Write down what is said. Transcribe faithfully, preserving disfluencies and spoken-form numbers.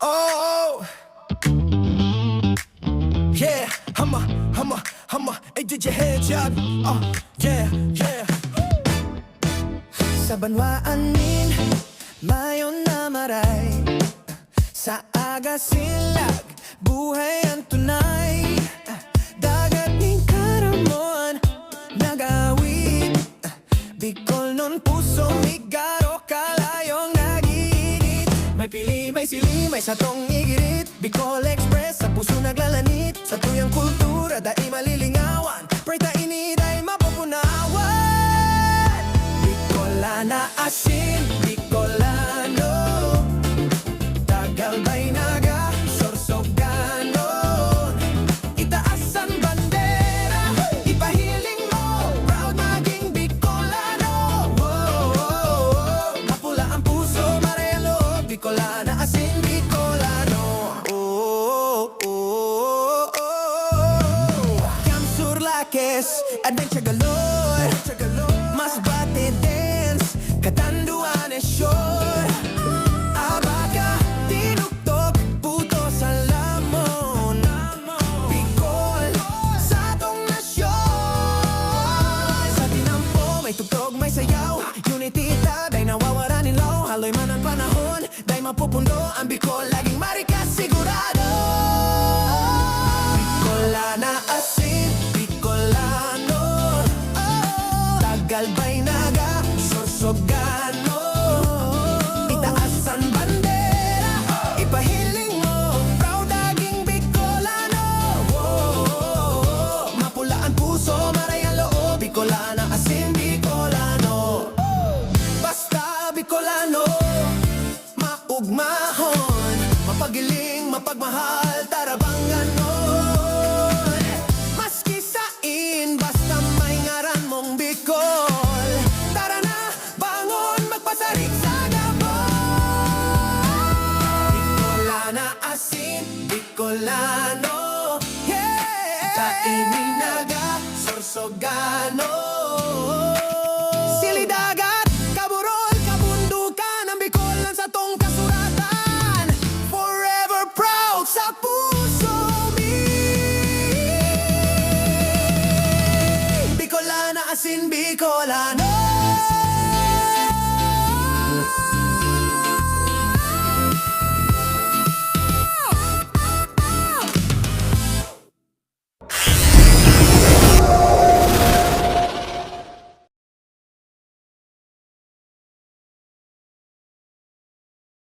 Oh, yeah, hama, hama, hama, ay, di, di, head job. Uh, yeah, yeah. Sa banwaan nin mayo na maray, sa aga sinlag, buhay an tunay. Dagat nin karamoan, nagawid. Bikolnon puso, migaro, kalayong nag-iinit. May pili, may sili, may satong igirit. Bicol Express, sa puso naglalanit. Sa tuyang kultura, dai malilingawan. Preta ini, dai mapupunawan. Bicolana asin, Bicolano. Tagalbay, Naga, Sorsoganon. Itaas an bandera, ipahiling mo, proud maging Bicolano. Mapula ang puso, maray ang loob, Bicolana asin Bicolano. Camp Sur Laques, adventure galore. Masbate dance, Catanduanes Shore. Abaca, Tinuktok, Puto, Salamon. Bicol, satong nasyon. Sa tinampo, may tugtog, may sayaw. Unity ta, dai nawawara nin law. Haloy man an panahon, dai mapupundo. An Bicol, laging marikas, sigurado. Bicolana asin, Bicolano. Tagalbay, Naga, Sorsoganon. Itaas an bandera, ipahiling mo, proud maging Bicolano. Mapula an puso, maray an loob, Bicolana asin Bicolano. Basta Bicolano, maugmahon, mapagiling, mapagmahal, tarabanganon. Maski sain, basta may ngaran mong Bicol. Tara na, bangon, magpasarig sa gabos. Bicolana asin, Bicolano, yeah! Kaini, Naga, Sorsoganon. Sili dagat, kaburol, kabundukan, ang Bicol an satong kasuratan. Forever proud sa puso mi. Bicolana asin Bicolano.